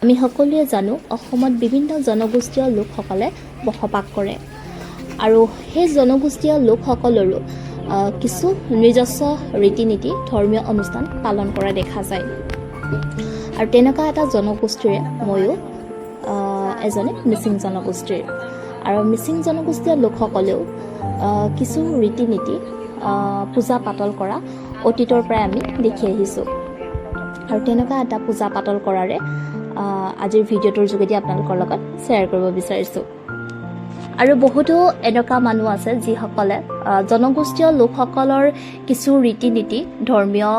আমি সকলোৱে জানো, অসমত বিভিন্ন জনগোষ্ঠীয় লোকসকলে বসবাস কৰে আৰু সেই জনগোষ্ঠীয় লোকসকলৰো কিছু নিজস্ব ৰীতি নীতি, ধৰ্মীয় অনুষ্ঠান পালন কৰা দেখা যায়। আৰু তেনেকুৱা এটা জনগোষ্ঠীৰে ময়ো এজনী মিচিং জনগোষ্ঠীৰ। আৰু মিচিং জনগোষ্ঠীয় লোকসকলেও কিছু ৰীতি নীতি, পূজা পাতল কৰা অতীতৰ পৰাই আমি দেখি আহিছোঁ। আৰু তেনেকুৱা এটা পূজা পাতল কৰাৰে আজিৰ ভিডিঅ'টোৰ যোগেদি আপোনালোকৰ লগত শ্বেয়াৰ কৰিব বিচাৰিছোঁ। আৰু বহুতো এনেকুৱা মানুহ আছে, যিসকলে জনগোষ্ঠীয় লোকসকলৰ কিছু ৰীতি নীতি, ধৰ্মীয়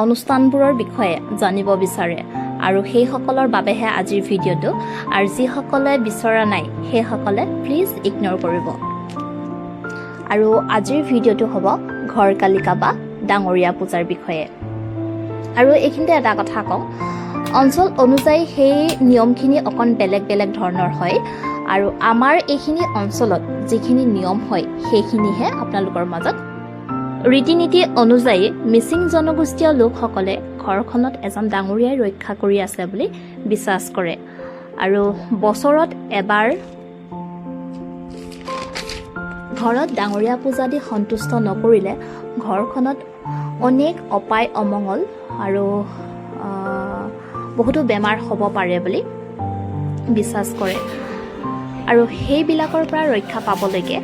অনুষ্ঠানবোৰৰ বিষয়ে জানিব বিচাৰে আৰু সেইসকলৰ বাবেহে আজিৰ ভিডিঅ'টো। আৰু যিসকলে বিচৰা নাই, সেইসকলে প্লিজ ইগন'ৰ কৰিব। আৰু আজিৰ ভিডিঅ'টো হ'ব ঘৰ কালিকা বা ডাঙৰীয়া পূজাৰ বিষয়ে। আৰু এইখিনিতে এটা কথা কওঁ, অঞ্চল অনুযায়ী সেই নিয়মখিনি অকণ বেলেগ বেলেগ ধৰণৰ হয় আৰু আমাৰ এইখিনি অঞ্চলত যিখিনি নিয়ম হয়, সেইখিনিহে আপোনালোকৰ মাজত। ৰীতি নীতি অনুযায়ী মিচিং জনগোষ্ঠীয় লোকসকলে ঘৰখনত এজন ডাঙৰীয়াই ৰক্ষা কৰি আছে বুলি বিশ্বাস কৰে আৰু বছৰত এবাৰ ঘৰত ডাঙৰীয়া পূজা দি সন্তুষ্ট নকৰিলে ঘৰখনত অনেক অপায় অমংগল আৰু বহুতো বেমাৰ হ'ব পাৰে বুলি বিশ্বাস কৰে। আৰু সেইবিলাকৰ পৰা ৰক্ষা পাবলৈকে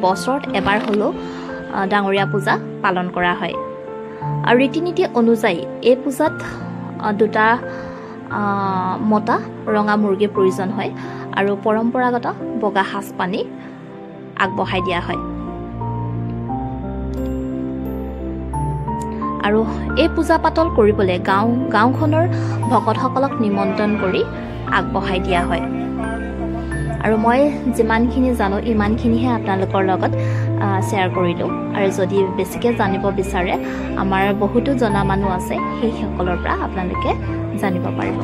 বছৰত এবাৰ হ'লেও ডাঙৰীয়া পূজা পালন কৰা হয়। আৰু ৰীতি নীতি অনুযায়ী এই পূজাত দুটা মতা ৰঙা মুৰ্গীৰ প্ৰয়োজন হয় আৰু পৰম্পৰাগত বগা সাজপানী আগবঢ়াই দিয়া হয়। আৰু এই পূজা পাতল কৰিবলৈ গাঁওখনৰ ভকতসকলক নিমন্ত্ৰণ কৰি আগবঢ়াই দিয়া হয়। আৰু মই যিমানখিনি জানো, ইমানখিনিহে আপোনালোকৰ লগত শ্বেয়াৰ কৰিলোঁ। আৰু যদি বেছিকৈ জানিব বিচাৰে, আমাৰ বহুতো জনা মানুহ আছে, সেইসকলৰ পৰা আপোনালোকে জানিব পাৰিব।